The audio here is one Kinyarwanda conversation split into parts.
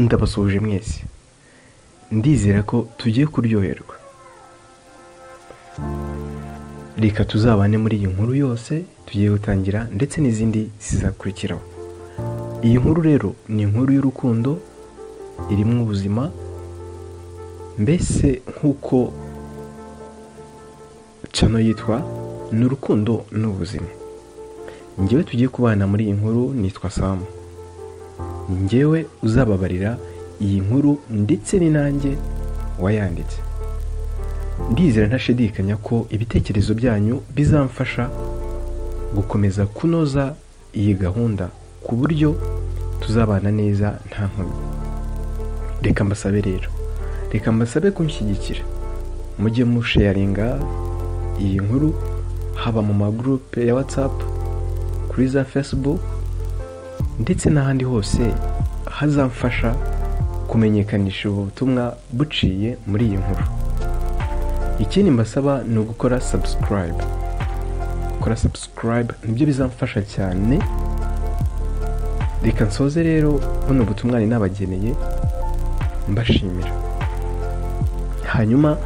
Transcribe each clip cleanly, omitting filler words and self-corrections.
Ndabasuhuje mwese, ndizera ko tugiye kuryoherwa. Reka tuzabane muri iyi nkuru yose tugiye gutangira ndetse n'izindi zizakurikiraho. Iyi nkuru rero ni inkuru y'urukundo irimo ubuzima, mbese nk'uko channel yitwa ni urukundo n'ubuzima. Njyewe tugiye kubana muri iyi nkuru nitwa Sam. Njyewe uzababarira iyi nkuru ndetse ni nanjye wayanditse. Ndizera ntashidikanya ko ibitekerezo byanyu bizamfasha gukomeza kunoza iyi gahunda ku buryo tuzabana neza nta nkomyi. Reka mbasabe rero, reka mbasabe kunshyigikira, mujye musharinga iyi nkuru haba mu magroupe ya WhatsApp, kuri za Facebook ndetse n'ahandi hose hazamfasha kumenyekanisha ubutumwa buciye muri iyi nkuru. Ikindi mbasaba ni ugukora subscribe. Gukora subscribe nibyo bizamfasha cyane. Reka nsoze rero buno butumwa nabageneye mbashimira, hanyuma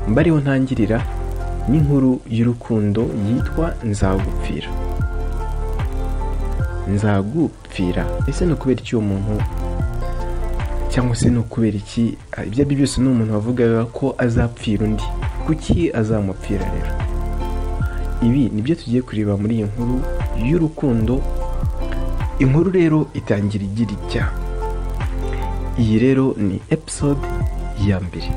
mbariho ntangirira n'inkuru y'urukundo yitwa Nzagupfira. Nzagupfira ese ni ukubera iki uwo muntu, cyangwa se ni ukubera iki ibyo ari byo byose ni umuntu wavugaga ko azapfira undi, kuki azamupfira rero? Ibi nibyo tugiye kureba muri iyi nkuru y'urukundo. Inkuru rero itangira igira ijya. Iyi rero ni episode ya mbere.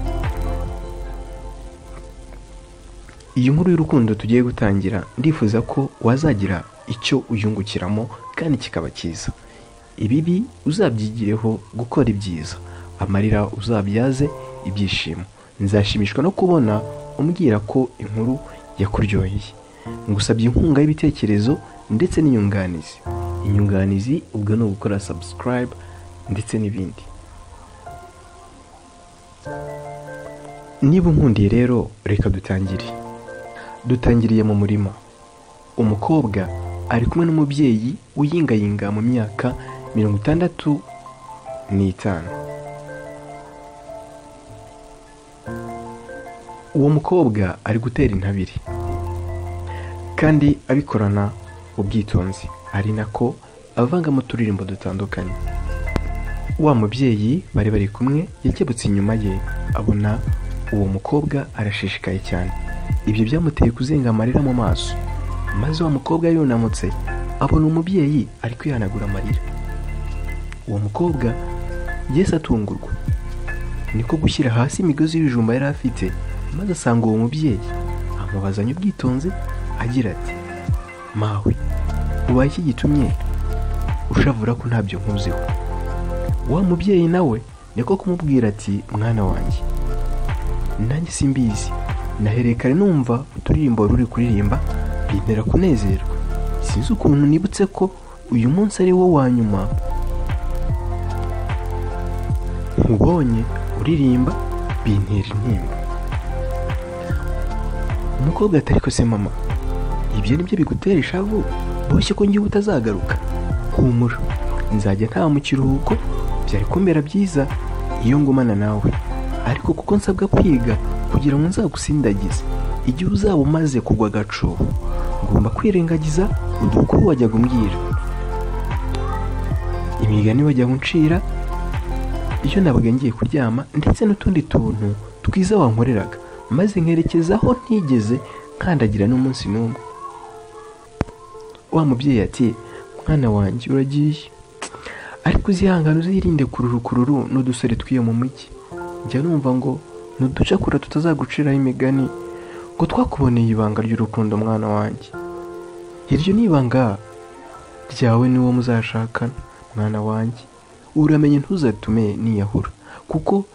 Iyi nkuru y'urukundo tugiye gutangira, ndifuza ko wazagira icyo uyungukiramo kandi kikaba cyiza. Ibibi uzabyigireho gukora ibyiza, amarira uzabyaze ibyishimo. Nzashimishwa no kubona umbwira ko inkuru yakuryoheye. Ngusabye inkunga y'ibitekerezo ndetse n'inyunganizi. Inyunganizi ubwo ni ugukora subscribe ndetse n'ibindi. Niba unkundiye rero reka dutangire. Dutangiriye mu murima. Umukobwa ari kumwe n'umubyeyi uyingayinga mu myaka 65. Uwo mukobwa ari gutera intabire kandi abikorana ubwitonzi, ari nako avanga mu turirimbo dutandukanye. Wa mubyeyi bari bari kumwe yakebutse inyuma ye, abona uwo mukobwa arashishikaye cyane. Ibyo byamuteye kuzenga amarira mu maso, maze wa mukobwa yunamutse abona umubyeyi ari kwihanagura amarira. Uwo mukobwa yese atungurwa, niko gushyira hasi imigozi y'ibijumba yari afite, maze asanga uwo mubyeyi amubazanya ubwitonzi agira ati: mawe, ubaye iki gitumye ushavura ko ntabyo nkuziho? Wa mubyeyi nawe niko kumubwira ati: mwana wanjye, nanjye simbizi, nahereye kare numva uturirimbo ruri kuririmba bintera kunezerwa. Sinzi ukuntu nibutse ko uyu munsi ari wo wa nyuma nkubonye uririmba, bintera intimba. Umukobwa ati: ariko se mama, ibyo nibyo bigutera ishavu boshye ko ngiye utazagaruka? Humura, nzajya ntaha mu kiruhuko, byari kumbera byiza iyo ngumana nawe, ariko kuko nsabwa kwiga kugira ngo nzagusindagize igihe uzaba umaze kugwa agacuho, ngomba kwirengagiza udukuru wajyaga umbwira, imigani wajyaga uncira iyo nabaga ngiye kuryama, ndetse n'utundi tuntu twiza wankoreraga, maze nkerekeza aho ntigeze nkandagira n'umunsi n'umwe. Wa mubyeyi ati: mwana wanjye uragiye, ariko uzihangane uzirinde kururukururu n'udusore tw'iyo mu mujyi. Njya numva ngo nuducakura tutazaguciraho imigani ngo twakuboneye ibanga ry'urukundo mwana wanjye. Iryo ni ibanga ryawe n'uwo muzashakana mwana wanjye. Uramenye ntuzatume niyahura, kuko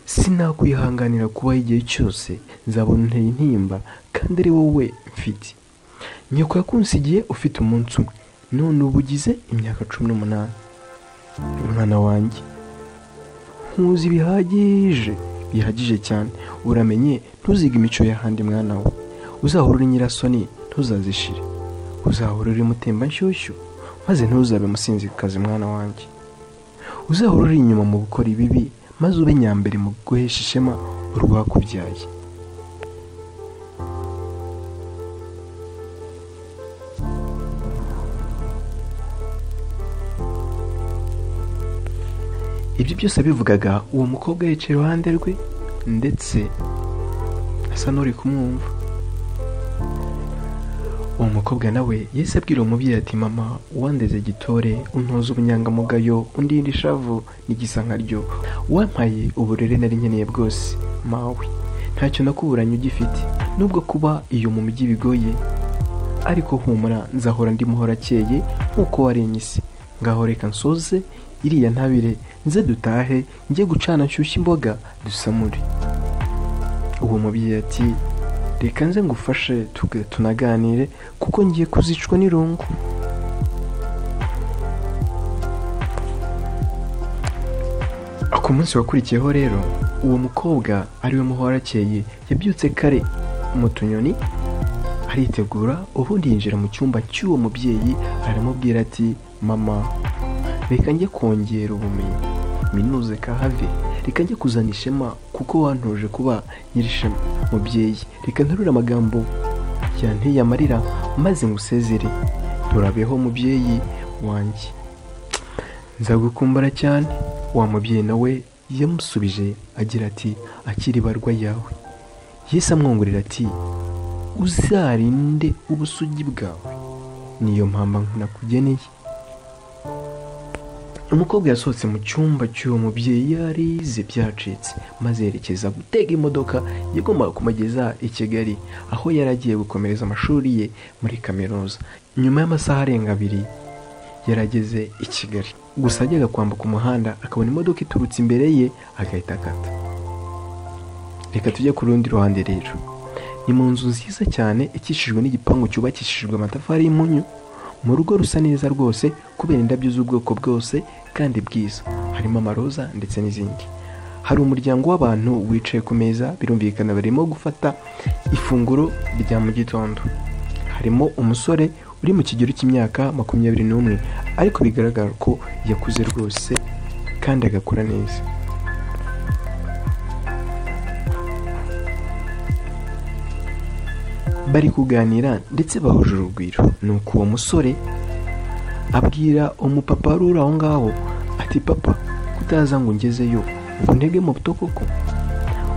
sinakwihanganira kubaho igihe cyose nzabona unteye intimba kandi ari wowe mfite. Nyoko yakunsigiye ufite umunsi umwe, none ubu ugize imyaka 18. Mwana wanjye, nkuzi bihagije, bihagije cyane. Uramenye ntuzige imico y'ahandi mwana we. Uzahora uri nyirasoni ntuzazishire, uzahora uri mutemba nshyushyu maze ntuzabe musinzikazi mwana wanjye. Uzahora uri inyuma mu gukora ibibi, maze ube nyambere mu guhesha ishema urwakubyaye. Ibyo byose abivugaga uwo mukobwa yicaye iruhande rwe, ndetse asa n'uri kumwumva. Uwo mukobwa nawe yahise abwira uwo mubyeyi ati mama, wandeze gitore, untoza ubunyangamugayo, undinda ishavu n'igisa nkaryo, wampaye uburere nari nkeneye bwose mawe, ntacyo nakuburanye ugifite, nubwo kuba iyo mu mijyi bigoye, ariko humura nzahora ndi Muhorakeye nk'uko waremye isi. Ngaho reka nsoze iriya ntabire, nze dutahe, njye gucana nshyushye imboga dusamure. Uwo mubyeyi ati reka nze ngufashe tunaganire, kuko ngiye kuzicwa n'irungu. Ku munsi wakurikiyeho rero, uwo mukobwa ariwe Muhorakeye yabyutse kare mu tunyoni aritegura, ubundi yinjira mu cyumba cy'uwo mubyeyi aramubwira ati mama, reka njye kongera ubumenyi, minuze kahave, reka njye kuzana ishema kuko wantoje kuba nyirishema. Mubyeyi, reka nterure amagambo yanteye amarira maze ngusezere. Turabeho mubyeyi wanjye, nzagukumbura cyane. Wa mubyeyi nawe yamusubije agira ati akira ibarwa yawe. Yahise amwongorera ati uzarinde ubusugi bwawe, niyo mpamba nakugeneye. Umukobwa yasohotse mu cyumba cy'uwo mubyeyi yarize byacitse, maze yerekeza gutega imodoka yagombaga kumugeza i Kigali, aho yari agiye gukomereza amashuri ye muri kaminuza. Nyuma y'amasaha arenga 2 yarageze i Kigali. Gusa ajyaga kwambuka umuhanda akabona imodoka iturutse imbere ye agahita akata. Reka tujye ku rundi ruhande rero. Ni mu nzu nziza cyane ikikijwe n'igipangu cyubakishijwe amatafari y'impunyu, mu rugo rusa neza rwose kubera indabyo z'ubwoko bwose kandi bwiza, harimo amaroza ndetse n'izindi. Hari umuryango w'abantu wicaye ku meza, birumvikana barimo gufata ifunguro rya mu gitondo. Harimo umusore uri mu kigero cy'imyaka 21, ariko bigaragara ko yakuze rwose kandi agakura neza. Bari kuganira ndetse bahuje urugwiro. Nuko uwo musore abwira umupapa wari uri aho ngaho ati papa, kutaza ngo ngezeyo ubu ntege moto koko?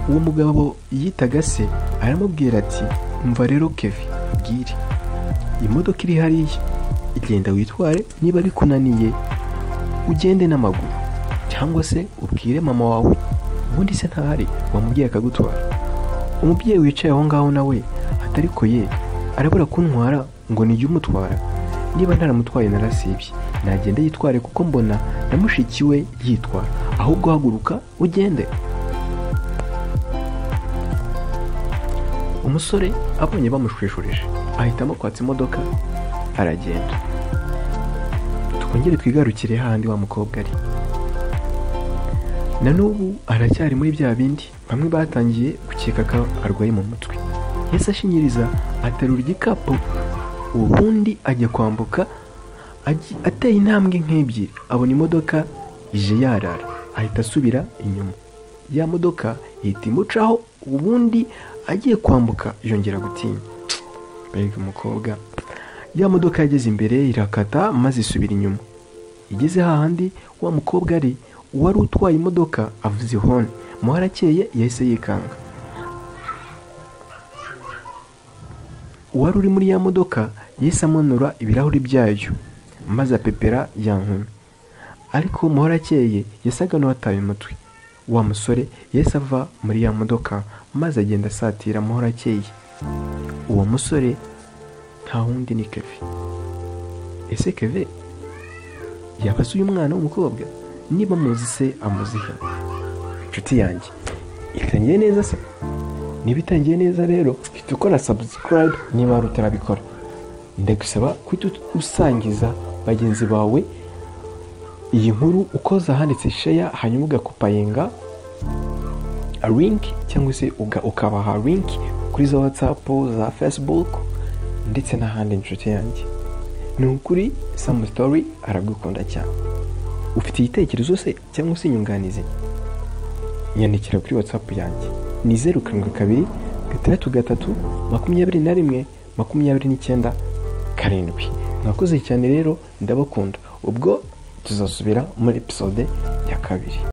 Uwo mugabo yitaga se aramubwira ati umva rero Kevin, bwire imodoka iri hariya, igenda witware, niba bikunaniye ugende n'amaguru, cyangwa se ubwire mama wawe, ubundi se ntahari wamubwiye akagutwara. Umubyeyi wicaye aho ngaho nawe atariko ye arabura kuntwara ngo nijye umutwara, niba ntaramutwaye narasibye, nagende yitware kuko mbona na mushiki we yitwara, ahubwo haguruka ugende. Umusore abonye bamushwishurije ahitamo kwatsa imodoka aragenda. Twongere twigarukire handi wa mukobwa ari. Na n'ubu aracyari muri bya bindi bamwe batangiye gukeka ko arwaye mu mutwe. Yahise ashinyiriza aterura igikapu, ubundi ajya kwambuka ateye intambwe nk'ebyiri, abona imodoka ije yarara, ahita asubira inyuma. Ya modoka ihita imucaho, ubundi agiye kwambuka yongera gutinya. Mbega umukobwa! Ya modoka yageze imbere irakata maze isubira inyuma. Igeze hahandi wa mukobwa ari, uwari utwaye imodoka avuze ihoni. Muhorakeye yahise yikanga. Uwari uri muri ya modoka yahise amanura ibirahuri byayo maze apepera ya nkumi, ariko Muhorakeye yasaga n'uwataye umutwe. Wa musore yahise ava muri ya modoka maze agenda asatira Muhorakeye. Uwo musore nta wundi ni Kevin. Ese Kevin yabaze uyu mwana w'umukobwa? Niba muzi se amuzihe? Inshuti yanjye, itangiye neza se? Niba itangiye neza rero, hita ukora subscribe niba wari utarabikora. Ndagusaba kuhita usangiza bagenzi bawe iyi nkuru ukoza ahanditse share, hanyuma ugakopayenga link cyangwa se ukabaha link kuri za WhatsApp, za Facebook ndetse n'ahandi. Inshuti yanjye, ni ukuri Sam Story aragukunda cyane. Ufite igitekerezo se cyangwa se inyunganizi? Nyandikira kuri WhatsApp yanjye ni 072 63 21 29 7. Mwakoze cyane rero, ndabakunda. Ubwo tuzasubira muri episode ya 2.